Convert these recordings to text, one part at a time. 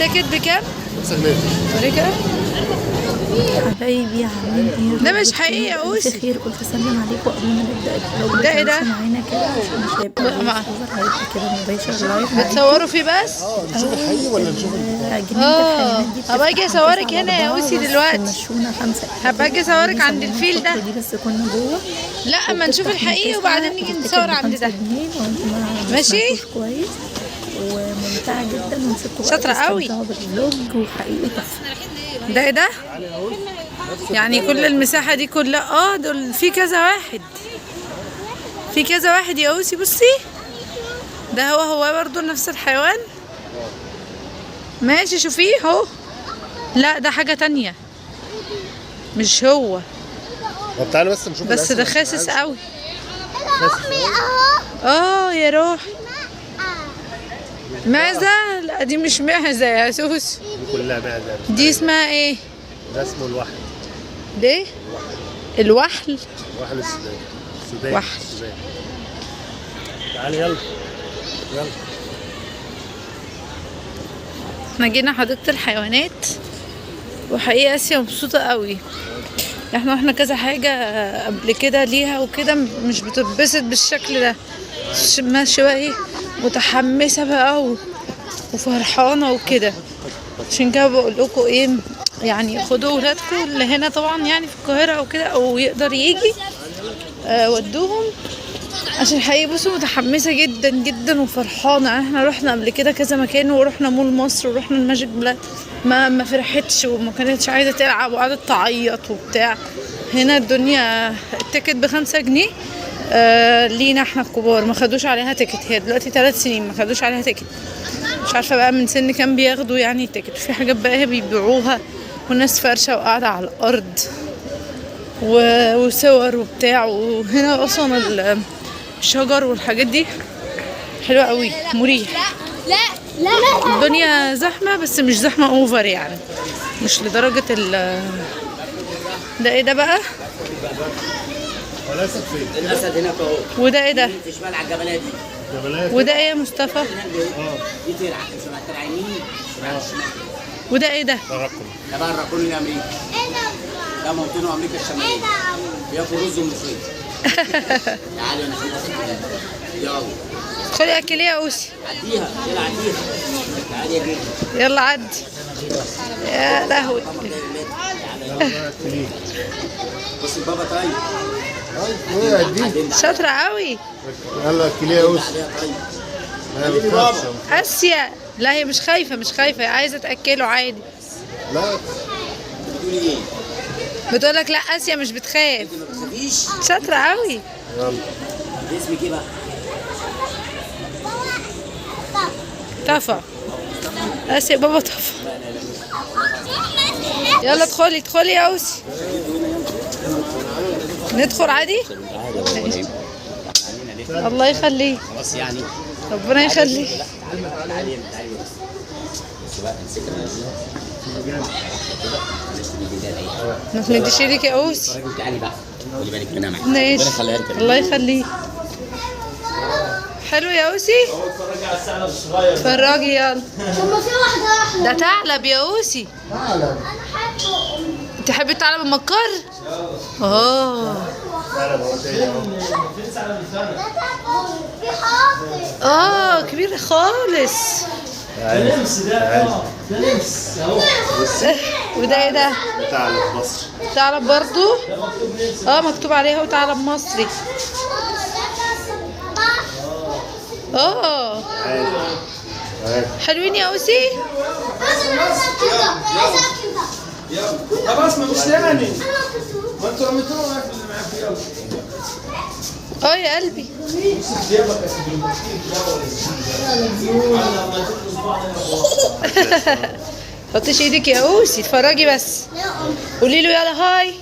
ال ticket بكام؟ 5 جنيه. وريك كده. حبايبي عاملين ايه؟ ده مش حقيقي يا ألف أوسي. خير. قلت اسلم عليكم قبل ما نبدا ال vlog. ده إيه ده؟ تعيشوا معانا كده عشان مش هيبقى voice over، هيبقى كده مباشر live معاكم. بتصوروا فيه بس؟ نشوف الحقيقي ولا نشوف جنينة الحيوانات دي هبقى اجي بتفتح من اصورك 9 هنا يا ل 4 أوسي بس دلوقتي. مشونا 5. هبقى اجي اصورك عند الفيل ده. دي بس كنا جوه. لا اما نشوف وبتفتح من الحقيقي 9 وبعدين نيجي وال ticket نتصور عند ب5 ده. جنيه لو انتوا ما ماشي؟ سمعتوش كويس، وممتعة جدا ونسيبكم بقى شاطرة قوي. تستمتعوا بال vlog وحقيقي تحفة. ده ايه ده؟ يعني كل المساحة دي كلها دول في كذا واحد، في كذا واحد يا أوسي. بصي ده هو هو برضو نفس الحيوان. ماشي شوفيه اهو. لا ده حاجة تانية مش هو. طب تعالى بس نشوف بس ده الأسد. خاسس قوي. امي اهو. يا روح معزة؟ لا دي مش معزة يا سوس. دي كلها معزة. دي اسمها ايه؟ ده اسمه الوحل. ليه؟ الوحل. الوحل السوداني. السوداني. وحل. السوداني. تعالى يلا يلا. احنا جينا حديقة الحيوانات وحقيقة آسيا مبسوطة قوي. احنا رحنا كذا حاجة قبل كده ليها وكده مش بتتبسط بالشكل ده. ماشية بقى ايه متحمسة بقى وفرحانة وكده. عشان كده بقول لكم ايه، يعني خدوا ولادكم اللي هنا طبعا يعني في القاهرة او كده او يقدر يجي، ودوهم عشان حقيقي بصوا متحمسة جدا جدا وفرحانة. يعني احنا رحنا قبل كده كذا مكان ورحنا مول مصر ورحنا الماجيك بلاد، ما فرحتش وما كانتش عايزة تلعب وقعدت تعيط وبتاع. هنا الدنيا ال ticket ب5 جنيه، لينا احنا الكبار ما خدوش عليها ticket. هي دلوقتي 3 سنين ما خدوش عليها ticket. مش عارفة بقى من سن كام بياخدوا يعني ال ticket. في حاجات بقى هي بيبيعوها والناس فرشة وقاعدة على الأرض وصور وبتاع. وهنا أصلا الشجر والحاجات دي حلوة قوي، مريح. لا لا الدنيا زحمة بس مش زحمة over يعني، مش لدرجة ال ده ايه ده بقى؟ هو الأسد فين؟ الاسد هناك اهو. وده ايه ده؟ في شمال على الجبلات دي. جبلات. وده ايه يا مصطفى؟ دي ترعى شبه ترعى يمين شبه الشمال. وده ايه ده؟ ده رقم. ده بقى الراكون الامريكي. ده موطنه امريكا الشماليه. بياكل رز وملوخيه. تعالي انا شوف. يلا ادخلي اكلي يا اوسي. عديها يلا عديها. تعالي يا جدي. يلا عدي. يا لهوي. يلا اكليه. بص البابا طيب. طيب ايه عديه. شاطرة قوي. يلا اكليه يا اوسي. عليها طيب. ما بتخافش. اسيا لا هي مش خايفة، مش خايفة، عايزة تأكله عادي. لا بتقولي ايه؟ بتقولك لا اسيا مش بتخاف. انت ما بتخافيش؟ شاطرة قوي. يلا. اسمك ايه بقى؟ طفى اسيا بابا طفى. يلا ادخلي ادخلي يا اوسي. ندخل عادي؟ الله يخليك. خلاص يعني. ربنا يخليك. تعالي تعالي بس. بس بقى امسك ما تمديش ايدك يا اوسي. تعالي بقى. خلي بالك منها معاك. ماشي. ربنا يخليها لك. الله يخليك. حلو يا اوسي؟ اتفرجي على الثعلب الصغير. اتفرجي يلا. هما في واحدة واحدة. ده ثعلب يا اوسي. ثعلب. انا حابة تحبي الثعلب المكار؟ ثعلب اهو تاني اهو. ده في حاطط. كبير خالص. تعالى. نمس ده. ده نمس اهو. وده ايه ده؟ ثعلب مصر. ثعلب برضو؟ مكتوب عليه اهو ثعلب مصري. تعالى. تعالى. حلوين يا اوسي؟ يلا خلاص ما مش تاني. ما انتوا رميتوه معاك اللي معاك. يلا يا قلبي. حطيش ايدك يا اوسي، اتفرجي بس. قولي له يلا هاي.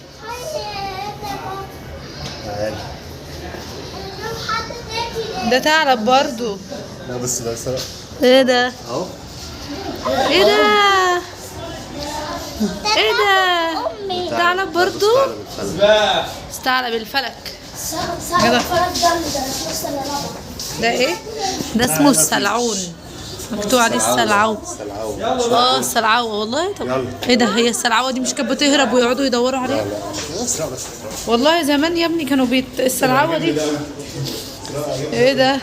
تعالى. ده ثعلب برضو. لا بس ده سرق. ايه ده؟ اهو. ايه ده؟ ايه ده؟ امي ثعلب برضو؟ ثعلب الفلك. ثعلب الفلك. سهل. ده ايه؟ ده اسمه السلعون. مكتوب عليه السلعوه. السلعوة. اه السلعوه والله. طب يلا. ايه ده، هي السلعوه دي مش كانت بتهرب ويقعدوا يدوروا عليها؟ لا لا بس. والله زمان يا ابني كانوا السلعوه دي. ايه ده؟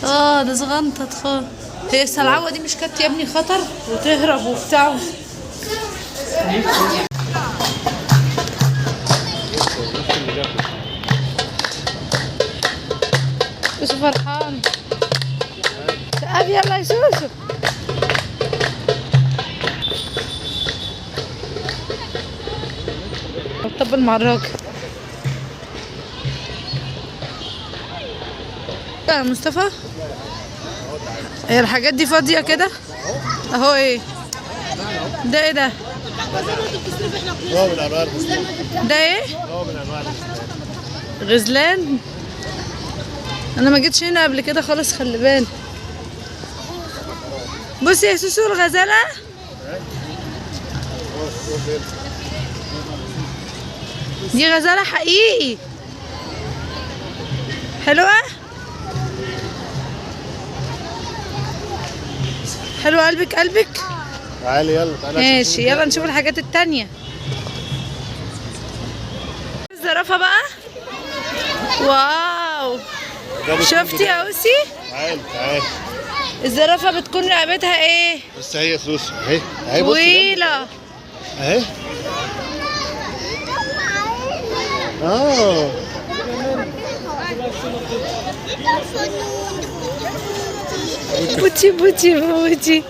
اه ده صغنطت خالص. هي السلعوه دي مش كانت يا ابني خطر وتهرب وبتاع؟ يوسف فرحان. سقف يلا يا سوسو. طب مع الراجل يا مصطفى. هي الحاجات دي فاضية كده اهو. ايه ده؟ ايه ده؟ نوع من انواع الغزلان. ده ايه؟ نوع من انواع الغزلان. غزلان. انا ما جيتش هنا قبل كده خالص، خلي بالك. بصي يا سوسو الغزالة. دي غزالة حقيقي. حلوة؟ حلوة. قلبك قلبك. تعالي يلا تعالي. ماشي يلا نشوف الحاجات التانية. الزرافة بقى. واو، شفتي يا أوسي؟ تعالي تعالي. الزرافة بتكون رقبتها ايه؟ بس هي سوسو اهي اهي، بصي طويلة اهي. اه بوتي بوتي بوتي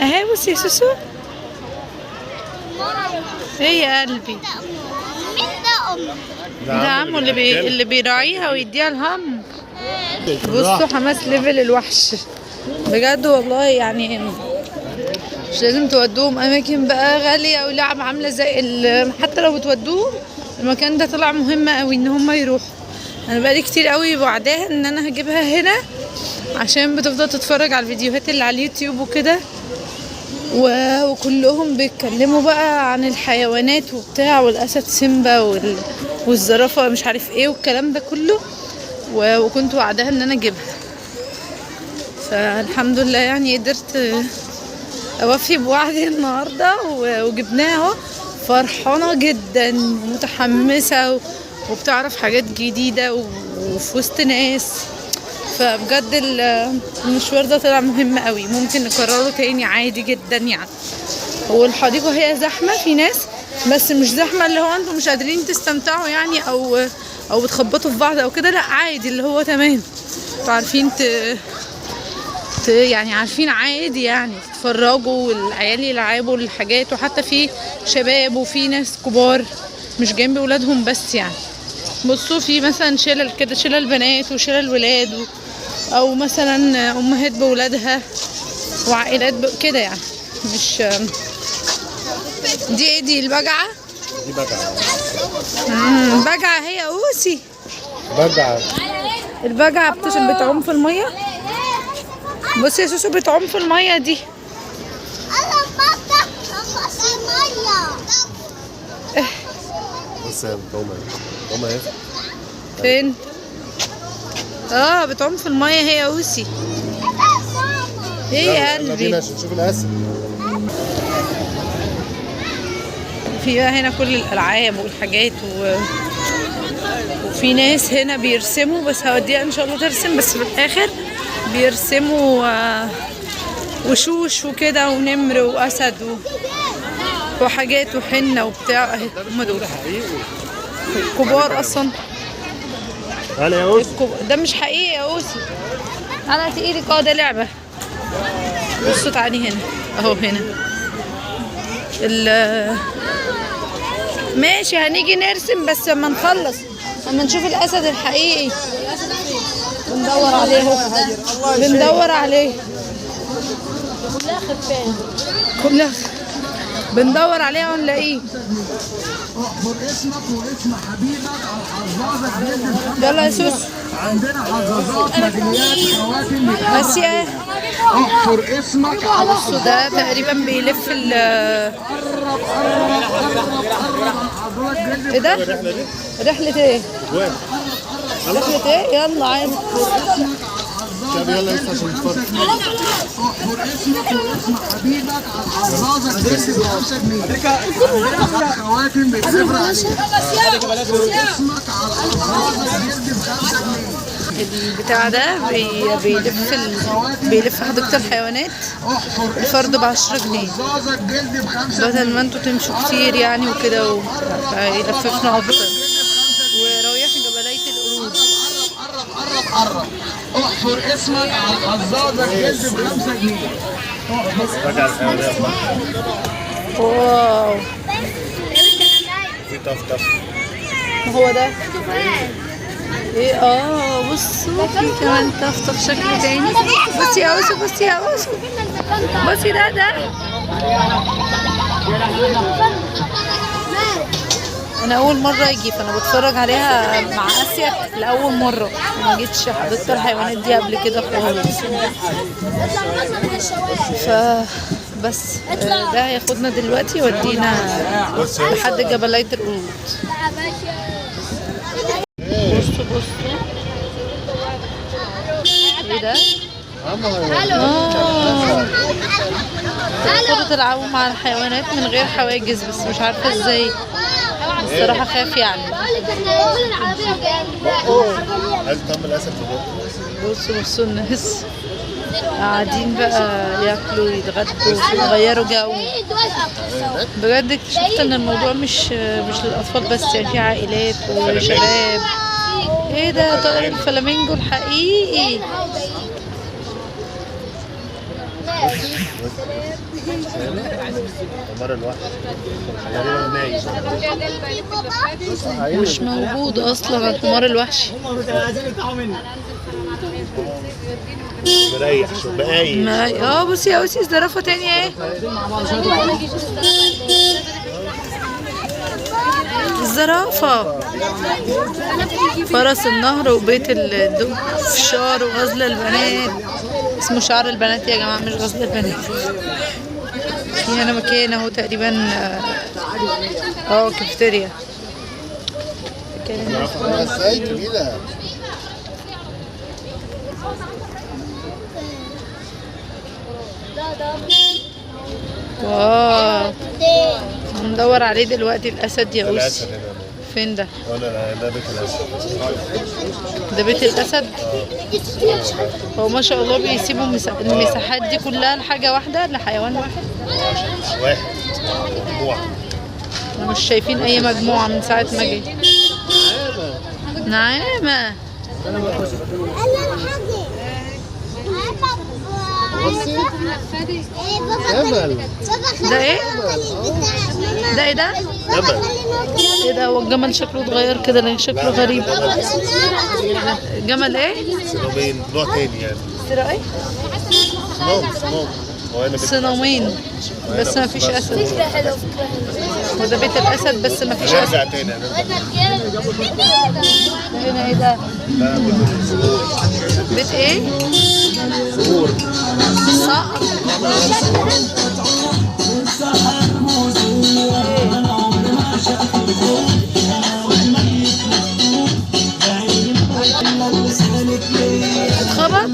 اهي. بصي يا سوسو. ايه يا قلبي؟ مين ده أم؟ ده عمو اللي بيراعيها ويديها الهم. بصوا حماس level الوحش بجد والله. يعني مش لازم تودوهم اماكن بقى غالية او لعب عامله زي حتى لو بتودوهم المكان ده طلع مهم قوي ان هم يروحوا. انا بقالي كتير قوي وعداها ان انا هجيبها هنا عشان بتفضل تتفرج على الفيديوهات اللي على اليوتيوب وكده، وكلهم بيتكلموا بقى عن الحيوانات وبتاع، والاسد سيمبا والزرافه مش عارف ايه والكلام ده كله، وكنت وعداها ان انا اجيبها. فالحمد لله يعني قدرت اوفي بوعدي النهارده وجبناها اهو. فرحانة جدا ومتحمسه وبتعرف حاجات جديدة وفي وسط ناس. فبجد المشوار ده طلع مهم قوي، ممكن نكرره تاني عادي جدا يعني. والحديقه هي زحمة في ناس، بس مش زحمة اللي هو انتم مش قادرين تستمتعوا يعني او بتخبطوا في بعض او كده، لا عادي اللي هو تمام. انتوا عارفين يعني عارفين عادي يعني تتفرجوا والعيال يلعبوا الحاجات، وحتى في شباب وفي ناس كبار مش جنب ولادهم بس يعني. بصوا في مثلا شلل كده، شلل بنات وشلل ولاد او مثلا امهات بولادها وعائلات كده يعني. مش دي ايه دي؟ البجعه؟ دي بجعه. بجعه هي اوسي. بجعه. البجعه بتعوم في المية. بصي يا سوسو بتعوم في المية دي. انا بفتح المية. بصي يا بتعوم اهي. بتعوم اهي. فين؟ اه بتعوم في المية هي اوسي. ايه يا قلبي؟ بينا عشان نشوف الاسد. في بقى هنا كل الالعاب والحاجات وفي ناس هنا بيرسموا، بس هوديها ان شاء الله ترسم، بس في الاخر بيرسموا وشوش وكده ونمر واسد وحاجات وحنه وبتاع. اهي هم دول كبار اصلا. تعالى يا اوسي. ده مش حقيقي يا اوسي. انا هاتي ايدك. اه ده لعبه. بصوا تعالي هنا اهو، هنا ماشي هنيجي نرسم بس لما نخلص، لما نشوف الاسد الحقيقي. بندور عليه اهو، بندور عليه. كلها خرفان، كلها بندور عليه ونلاقيه. احفر اسمك واسم حبيبك على الحظاظه. يلا يا سوسو. عندنا حظاظات ميداليات خواتم. بس يا احفر اسمك على بصوا ده تقريبا بيلف ال ايه ده؟ رحلة ايه؟ رحلة ايه؟ يلا عادي. طب يلا يا عشان نتفرج. احفر اسمك واسم حبيبك على الحظاظه جلد ب5 جنيه. خواتم بصفر عليك. احفر اسمك على الحظاظه جلد ب5 جنيه. البتاع ده بيلف حديقة الحيوانات، الفرد ب10 جنيه، بدل ما انتوا تمشوا كتير يعني وكده، يلففنا اكتر. ورايح جبلية القرود. قرب قرب. احفر اسمك على الحظاظه جلد ب5 جنيه. واو، في طفطف. ما هو ده ايه؟ بصوا في كمان طفطف شكل تاني. بصي يا اوسو، بصي يا اوسو، بصي ده. انا اول مرة اجي، فانا بتفرج عليها مع اسيا لاول مرة، ما جيتش حديقة الحيوانات دي قبل كده خالص. فبس ده هياخدنا دلوقتي يودينا لحد جبلية القرود. بصوا بصوا ايه ده؟ تقدروا تلعبوا مع الحيوانات من غير حواجز، بس مش عارفه ازاي الصراحة، خاف يعني. بصوا بصوا الناس قاعدين بقى ياكلوا ويتغدوا ويغيروا جو. بجد اكتشفت ان الموضوع مش للاطفال بس، يعني في عائلات وشباب. ايه ده؟ طائر الفلامينجو الحقيقي. مش موجود اصلا الحمار الوحشي. مريح شو بقايل. بصي يا اوسي الزرافه تاني اهي. الزرافه، فرس النهر وبيت الدب، فشار وغزل البنات. اسمه شعر البنات يا جماعة، مش غزل البنات. في هنا مكان اهو تقريبا، كافيتيريا. ازاي كبيرة. واو، هندور عليه دلوقتي الاسد يا اوسي. فين ده؟ ده بيت الاسد. ده بيت الاسد. هو ما شاء الله بيسيبوا المساحات دي كلها لحاجة واحدة، لحيوان واحد. واحد مجموعة. مش شايفين اي مجموعة من ساعة ما جه. نعامه. ده ايه؟ ده ايه ده؟ ايه ده؟ هو الجمل شكله اتغير كده ليه؟ شكله غريب. جمل ايه؟ صنامين، نوع تاني يعني. ايه؟ صنام. صنامين بس ما فيش اسد. وده بيت الاسد بس ما فيش اسد. نرجع تاني. هنا ايه ده؟ بيت ايه؟ صقور. صقر. اتخبط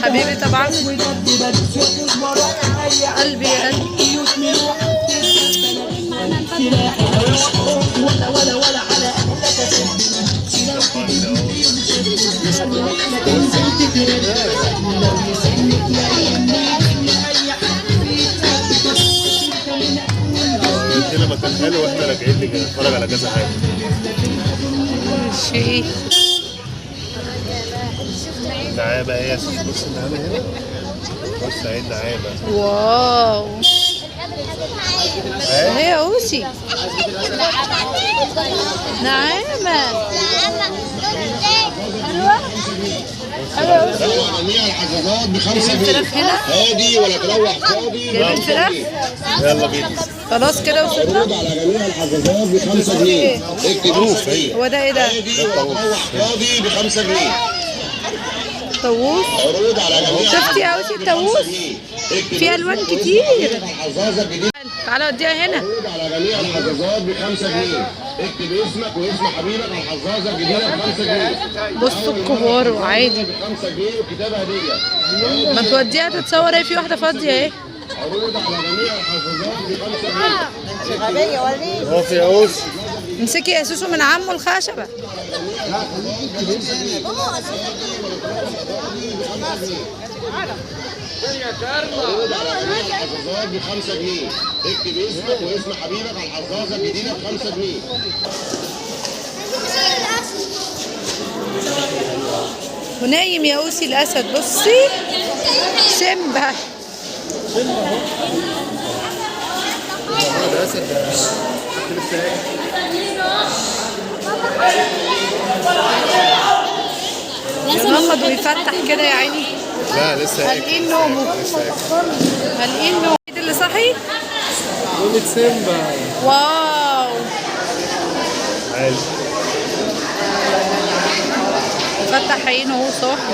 حبيبي طبعا. قلبي يا قلبي. كده مكان حلو واحنا راجعين نتفرج على كذا حاجة. ماشي. النعامه اهي يا بص النعامه هنا. بص اهي النعامه. واو، اهي يا اوسي نعامه. حلوة حلوة يا اوسي. الحظاظات ب5 جنيه. فراخ هنا؟ هادي ولا تروح فاضي. جايبين فراخ؟ يلا بينا. خلاص كده وصلنا. على جميع الحظاظات ب5 جنيه. اكتب هي. هو ده ايه ده؟ هادي ولا تروح فاضي ب5 جنيه. طاووس. عروض على جميع. شفتي يا اوسي الطاووس؟ في الوان كتير. الحظاظه الجديدة. تعالى وديها هنا. عروض على جميع الحظاظات ب5 جنيه. اكتب اسمك واسم حبيبك على الحظاظه الجديدة ب 5 جنيه. بصوا الكبار وعادي. ب 5 جنيه وكتابه هديه. ما توديها تتصور، اهي في واحدة فاضية اهي. عروض على جميع الحظاظات ب 5 جنيه. غبية ولا ايه؟ اقف يا اوس. امسكي يا سوسو من عمه الخشبة. الحظاظات ب 5 جنيه. اكتب اسمك واسم حبيبك على الحظاظه الجديدة ب 5 جنيه. ونايم يا اوسي الاسد. بصي سيمبا. يغمض ويفتح كده يا عيني. لا لسه هيك. قلقين نومه. قلقين نومه. اللي صحي؟ لونة سيمبا. واو. عالي. فتح عينه وهو صاحي.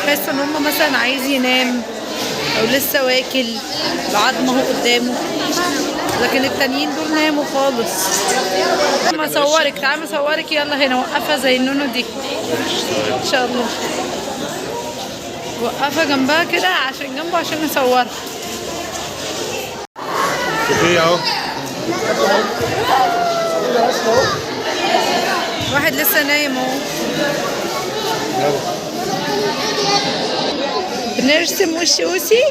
تحس ان هم مثلا عايز ينام او لسه واكل، العظمة اهو قدامه، لكن التانيين دول ناموا خالص. ما اصورك، تعالى اصورك، يلا هنا وقفها زي النونو دي ان شاء الله. وقفها جنبها كده عشان جنبه عشان نصورها. ايه اهو واحد لسه نايم اهو. بنرسم وش اوسي.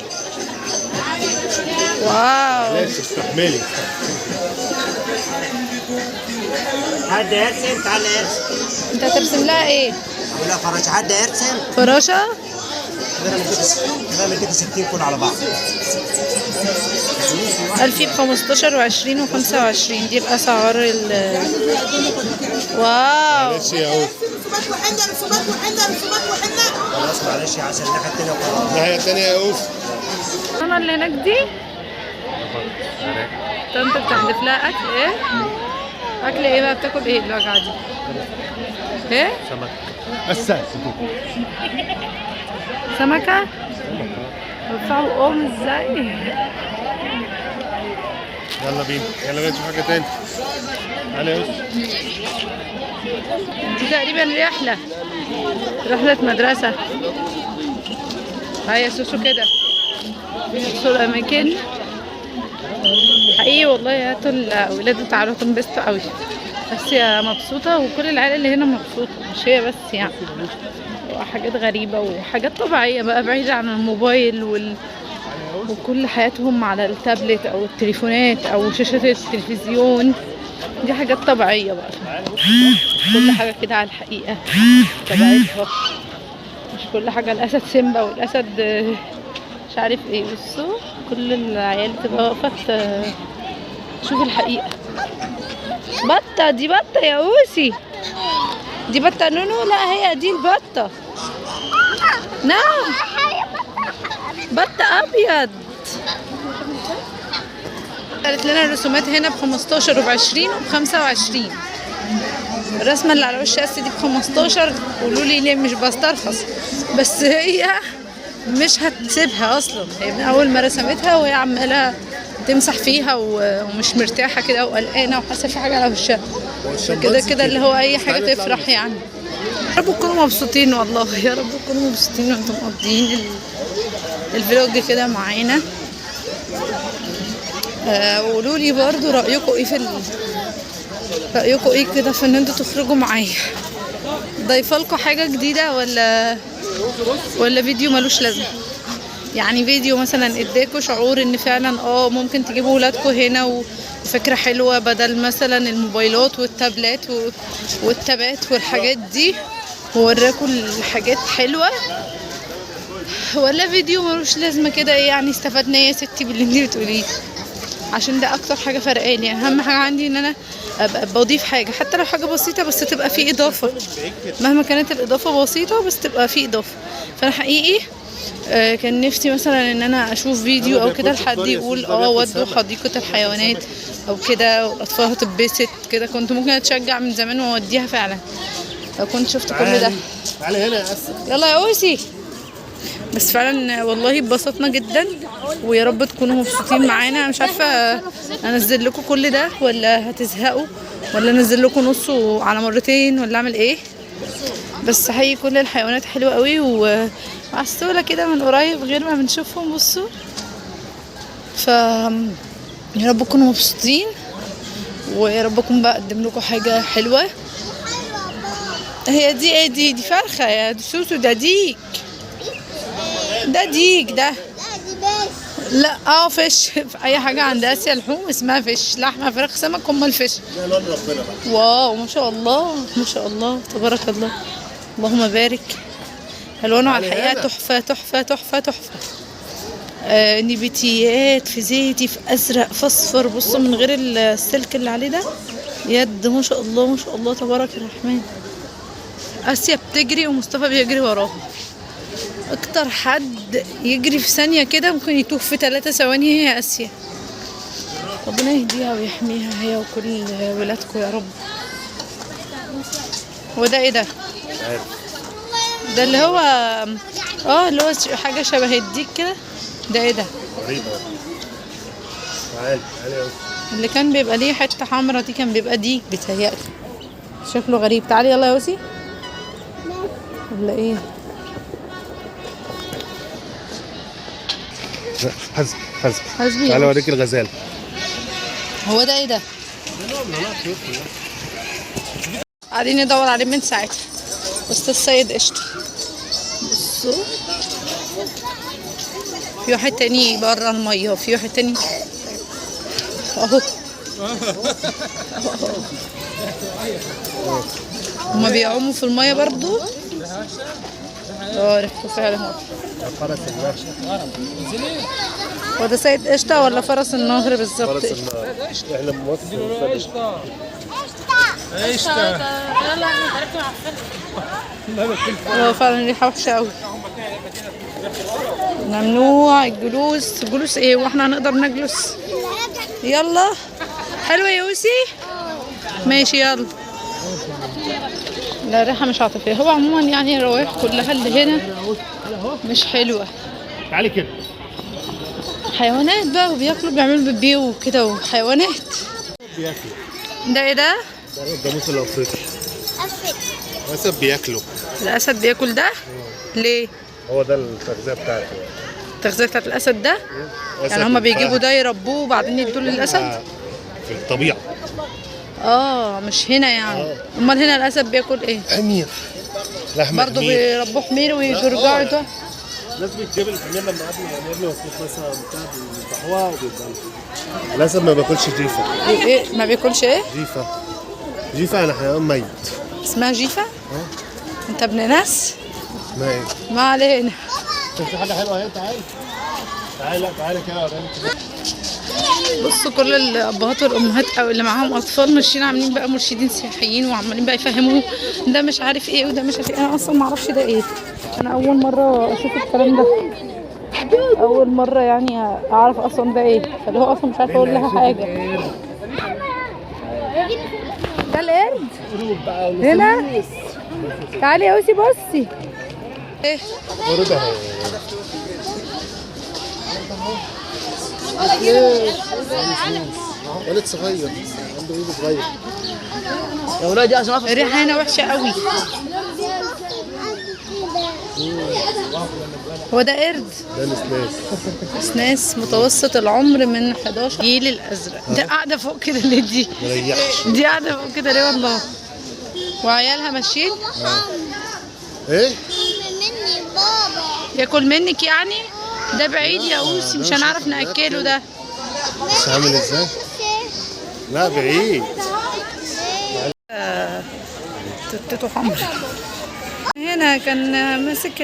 واو ماشي استحملي. حد يرسم؟ تعالى ارسم. انت هترسم لها ايه؟ ولا فراشة. حد يرسم؟ فراشة؟ كده مديكوا 60 كل على بعض. قال في ب15 و20 و25 دي الاسعار ال واو. معلش يا اوس. رسومات وحنه، رسومات وحنه، رسومات وحنه. خلاص معلش يا عسل، الناحية التانية وخلاص. الناحية التانية يا اوس. انا اللي هناك دي طنط بتحذف لها اكل. ايه؟ اكل ايه بقى؟ بتاكل ايه الوجعه دي؟ ايه؟ سمك. السمك. سمكة؟ بتفعوا ام ازاي؟ يلا بينا، يلا بينا نشوف حاجة تاني. تعالى يا اوس. دي تقريبا رحلة، رحلة مدرسة. هيا سوسو كده بصوا الأماكن. حقيقي والله هاتوا الأولاد تعالوا تنبسطوا قوي. بس يا مبسوطة، وكل العيال اللي هنا مبسوطة، مش هي بس يعني. وحاجات غريبة وحاجات طبيعية بقى، بعيدة عن الموبايل وكل حياتهم على التابلت أو التليفونات أو شاشات التلفزيون. دي حاجات طبيعية بقى، كل حاجة كده على الحقيقة طبيعتها، مش كل حاجة الأسد سيمبا والأسد مش عارف ايه. بصوا كل العيال بتبقى واقفة تشوف الحقيقة. بطة، دي بطة يا أوسي، دي بطة نونو. لا هي دي البطة. نعم بطة أبيض. قالت لنا الرسومات هنا ب15 وب20 وب25. الرسمة اللي على وش اس دي ب15. قولوا لي ليه مش بسترخص، بس هي مش هتسيبها اصلا. هي من اول ما رسمتها وهي عمالة تمسح فيها ومش مرتاحة كده وقلقانة وحاسة في حاجة على وشها كده كده، اللي هو اي حاجة تفرح يعني. يا رب تكونوا مبسوطين والله، يا رب تكونوا مبسوطين وانتم مقضيين ال vlog كده معانا. وقولوا لي برضو رأيكم ايه في رأيكم ايه كده في ان انتوا تخرجوا معايا؟ ضايفه لكم حاجة جديدة ولا فيديو ملوش لازمه؟ يعني فيديو مثلا اداكوا شعور ان فعلا ممكن تجيبوا ولادكم هنا وفكره حلوة، بدل مثلا الموبايلات والتابلات والتابات والحاجات دي، ووراكوا الحاجات حلوة، ولا فيديو ملوش لازمه كده؟ ايه يعني استفدنا ايه يا ستي باللي انتي بتقوليه؟ عشان ده اكتر حاجة فرقاني. اهم حاجة عندي ان انا ابقى بضيف حاجة، حتى لو حاجة بسيطة، بس تبقى في اضافه، مهما كانت الاضافة بسيطة بس تبقى في اضافه. فانا حقيقي كان نفسي مثلا ان انا اشوف فيديو او كده لحد يقول ودوا حديقة الحيوانات او كده والاطفال هتتبسط كده، كنت ممكن اتشجع من زمان واوديها فعلا لو كنت شفت كل ده. تعالي هنا يا اسد. يلا يا اوسي. بس فعلا والله اتبسطنا جدا، ويا رب تكونوا مبسوطين معانا. مش عارفه انزل لكم كل ده ولا هتزهقوا، ولا انزل لكم نصه على مرتين، ولا اعمل ايه. بس حقيقي كل الحيوانات حلوة قوي وعسوله كده من قريب غير ما بنشوفهم. بصوا، ف يا رب تكونوا مبسوطين، ويا رب اكون بقدم لكم حاجة حلوة. هي دي ايه؟ دي فرخة يا سوسو. ده ديك، ده ديك ده. لا fish. في اي حاجة عند اسيا لحوم اسمها fish، لحمه فراخ سمك، هم ال fish. ده لون ربنا بقى. wow ما شاء الله ما شاء الله تبارك الله اللهم بارك. الوانه على الحقيقة تحفة تحفة تحفة تحفة. نباتيات في زيتي في ازرق في اصفر. بصوا من غير السلك اللي عليه ده يد، ما شاء الله ما شاء الله تبارك الرحمن. اسيا بتجري ومصطفى بيجري وراها. اكتر حد يجري في ثانية كده ممكن يتوه في 3 ثواني هي اسيا. ربنا يهديها ويحميها هي وكل ولادكم يا رب. وده ايه ده؟ ده اللي هو اللي هو حاجة شبه الديك كده. ده ايه ده؟ غريبة. تعالي تعالي. اللي كان بيبقى ليه حتة حمرا دي كان بيبقى ديك بيتهيألي. شكله غريب. تعالي يلا يا يوسي. ولا ايه؟ حزب حزب. تعالي اوريك الغزال. هو ده ايه ده؟ قاعدين ندور عليه من ساعتها. استاذ سيد قشطه. بصوا في واحد تاني بره المية، وفي واحد تاني اهو. هما بيعوموا في المية برضو. ريحته فعلا هو. فرس النهر. هو ده سيد قشطه ولا فرس النهر بالظبط؟ فرس النهر. احنا مصر. قشطه قشطه. هو فعلا ريحه وحشة قوي. ممنوع الجلوس. جلوس ايه واحنا هنقدر نجلس؟ يلا حلوة يا يوسي. ماشي يلا. لا ريحه مش عاطفية. هو عموما يعني الروايح كلها اللي هنا مش حلوة. تعالي كده. حيوانات بقى وبياكلوا، بيعملوا بيبي وكده وحيوانات. بياكلوا. ده ايه ده؟ ده الجاموس الافريقي. الاسد بياكله. الاسد بياكل ده؟ ليه؟ هو ده التغذية بتاعته. التغذية بتاعت الاسد ده؟ يعني هما بيجيبوا ده يربوه وبعدين يدوه للاسد؟ في الطبيعة. مش هنا يعني. امال هنا الاسد بياكل ايه؟ حمير. لحمه برضه بيربوه حمير ويرجعوا ده. الناس بتجيب الحمير لما قبل يعني قبل ما تروح مثلا بتاع بيذبحوها وبيتبلوا. الاسد ما بياكلش جيفه. ايه ما بياكلش ايه؟ جيفه. جيفه يعني حيوان ميت. اسمها جيفه؟ انت ابن ناس؟ اسمها ايه؟ ما علينا. في حاجة حلوة اهي. تعالي تعالي. لا تعالي كده اوريك. بصوا كل الابهات والامهات او اللي معاهم اطفال ماشيين عاملين بقى مرشدين سياحيين وعمالين بقى يفهموه ده مش عارف ايه وده مش عارف ايه. انا اصلا ما اعرفش ده ايه. انا اول مرة اشوف الكلام ده، اول مرة يعني اعرف اصلا ده ايه. فاللي هو اصلا مش عارفه اقول لها حاجة. ده القرد هنا. تعالي يا اوسي بصي. ايه قرد اهو. ولد صغير عنده ايده صغير يا ولاد. يا الريحة هنا وحشة قوي. هو ده قرد؟ ده نسناس. نسناس متوسط العمر من 11 جيل الازرق. ده قاعدة فوق كده ليه دي؟ دي قاعدة فوق كده ليه والله؟ وعيالها ماشيين؟ ايه؟ مني بابا ياكل منك يعني؟ ده بعيد يا اوسي مش هنعرف ناكله ده. بس عامل ازاي؟ لا بعيد. تتته حمرا. هنا كان ماسك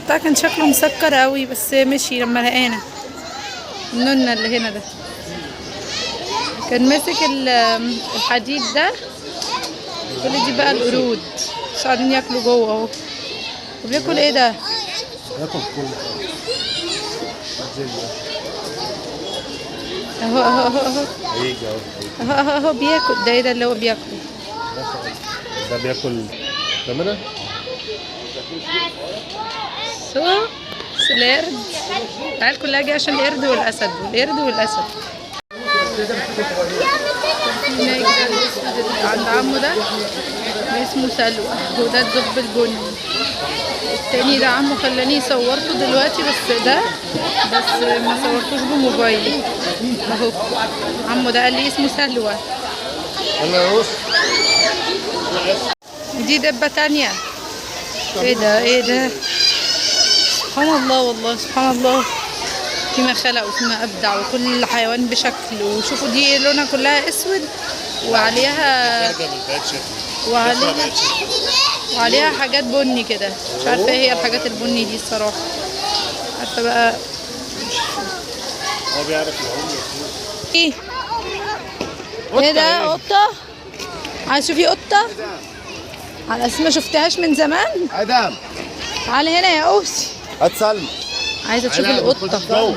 بتاع، كان شكله مسكر قوي بس مشي لما لقانا. النونة اللي هنا ده كان ماسك الحديد ده. كل دي بقى القرود مش قاعدين ياكلوا جوه اهو. وبياكل ايه ده؟ بياكل كل حاجة. اهو اهو اهو اهو هيجي اهو اهو اهو اهو بياكل. ده ايه ده اللي هو بياكله؟ ده بياكل تمام. بصوا القرد، العيال كلها جاية عشان القرد والاسد، والقرد والاسد. هناك ده الاسود اللي عند عمو ده اسمه سلوى، وده الدب البني. التاني ده عمو خلاني صورته دلوقتي، بس ده بس ما صورتوش بموبايلي اهو. عمو ده قال لي اسمه سلوى. دي دبة تانية. ايه ده ايه ده؟ سبحان الله والله، سبحان الله فيما خلق وفيما ابدع، وكل حيوان بشكل. وشوفوا دي لونها كلها اسود وعليها وعليها حاجات بني كده، مش عارفه ايه هي الحاجات البني دي الصراحة. عارفه بقى هو بيعرف يعوم. ايه ايه ده؟ قطة؟ عايز تشوفي قطة؟ على اساس ما شفتهاش من زمان. ادم تعالي هنا يا اوسي. هات سلمى. عايزه تشوف القطة.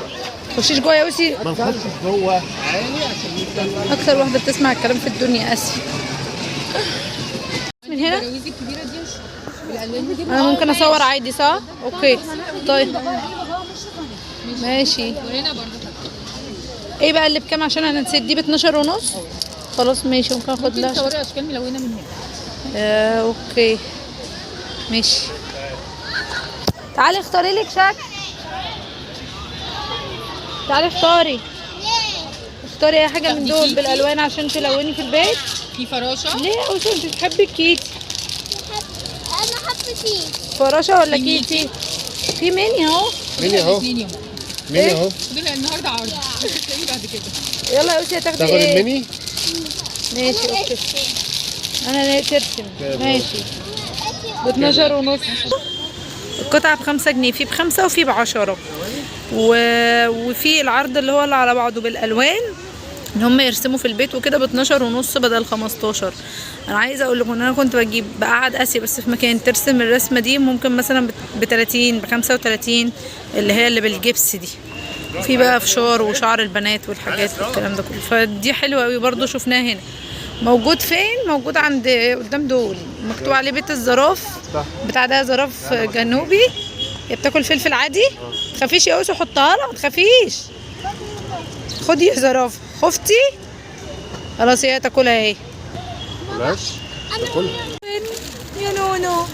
تخشيش جوه يا اوسي. ما نخشش جوه اكتر واحدة بتسمع الكلام في الدنيا اسيا. من هنا انا ممكن اصور عادي صح؟ okay طيب ماشي. ايه بقى اللي بكام؟ عشان انا نسيت. دي ب 12.5. خلاص ماشي، ممكن اخد لها. ممكن تصوري اشكال ملونة من هنا. okay ماشي. تعالي اختاري لك شكل. تعالي اختاري. اختاري اي حاجة من دول بالالوان عشان تلوني في البيت. في فراشه. ليه يا اوسي انت بتحبي ال Kitty؟ انا حابة Kitty. فراشه ولا Kitty؟ في ميني اهو. ميني اهو. ميني اهو. دول النهارده عرض، تلاقيه بعد كده. يلا يا اوسي هتاخدي تاخد ايه؟ الميني؟ ماشي okay. انا ترسم. ماشي ب 12.5. القطعة ب5 جنيه، في ب5 وفي ب10، وفي العرض اللي هو اللي على بعضه بالالوان ان هم يرسموا في البيت وكده ب 12.5 بدل 15. انا عايزه اقول لكم ان انا كنت بجيب بقعد اسيا بس في مكان ترسم الرسمة دي ممكن مثلا ب 30 ب 35 اللي هي اللي بالجبس دي. في بقى فشار وشعر البنات والحاجات والكلام ده كله، فدي حلوة قوي برده. شفناها هنا. موجود فين؟ موجود عند قدام دول، مكتوب عليه بيت الزراف. بتاع ده زراف جنوبي. هي بتاكل فلفل عادي؟ تخافيش يا اوسو، حطها لها ما تخافيش. خدي يا زرافة. خفتي؟ خلاص هي تاكلها اهي. بلاش تاكلها يا نونو.